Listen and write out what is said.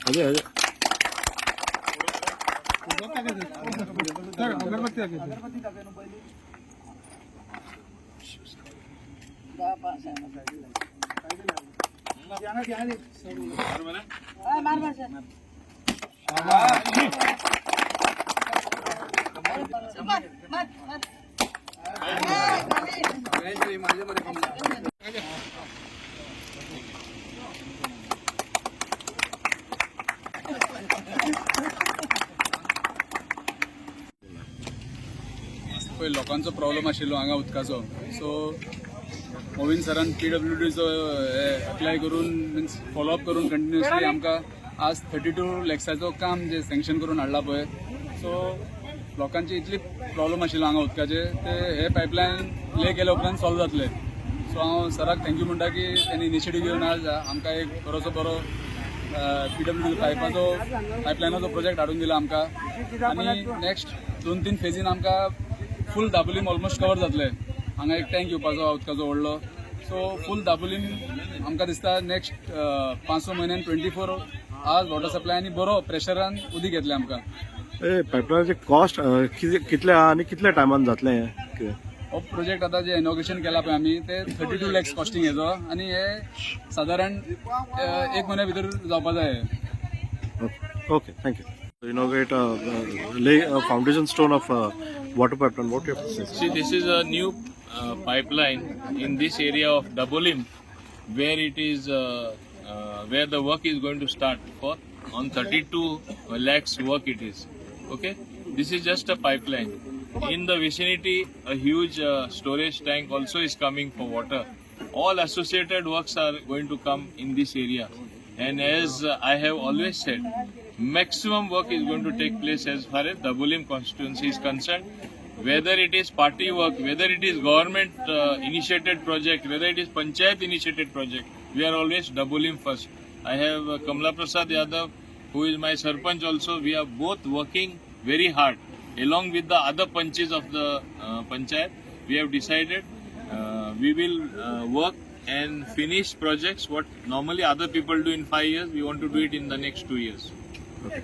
अजय अजय. अगरबत्ती. पळय, लोकांचो प्रॉब्लम आशिल्लो हांगा उदकाचो. सो मोविन सरान पीडब्ल्यूडीचो अप्लाय करून, मिन्स फॉलोअप करून कंटिन्युअसली आमकां आज 32 लॅक्साचो काम जे सँक्शन करून हाडला पळय. सो लोकांची इतली प्रॉब्लम आशिल्लो हांगा उदकाचे, ते हे पायपलायन ले केल्या उपरांत सॉल्व जातले. सो हांव सराक thank you म्हणटा की त्यांनी इनिशिएटीव घेवन आज आमकां एक बरोसो बरो पीडब्ल्यूडी पायपाचो, पायपलायनाचो प्रोजेक्ट हाडून दिला आमकां. आनी नेक्स्ट दोन तीन फेजीन आमकां फूल दाबोलीम ऑलमोस्ट कवर जातले. हांगा एक टँक येवपाचो आहा उदकाचो व्हडलो. सो फूल दाबोलीम आमकां दिसता नेक्स्ट 5-6 म्हयन्यान 24 hours water supply आनी बरो प्रेशरान उदीक येतलें आमकां. ए, पायपलायनाचे कॉस्ट कितले आहा आनी कितल्या टायमान जातलें हें कितें? हो प्रोजेक्ट आतां जे इनॉग्रेशन केला पळय आमी, ते 32 लॅक्स कॉस्टिंग हेजो आनी हे सादारण एक म्हयन्या भितर जावपा जाय. Okay, thank you. Inaugurate, lay foundation stone of water pipeline. What you have to say? See, this is a new pipeline in this area of Dabolim, where it is where the work is going to start for on 32 lakhs work it is. Okay, this is just a pipeline. In the vicinity, a huge storage tank also is coming for water. All associated works are going to come in this area. And as I have always said, maximum work is going to take place as far as Dabolim constituency is concerned. Whether it is party work, whether it is government initiated project, whether it is panchayat initiated project, we are always Dabolim first. I have Kamla Prasad Yadav, who is my sarpanch also. We are both working very hard along with the other panches of the panchayat. We have decided we will work and finish projects what normally other people do in 5 years. We want to do it in the next 2 years. Okay.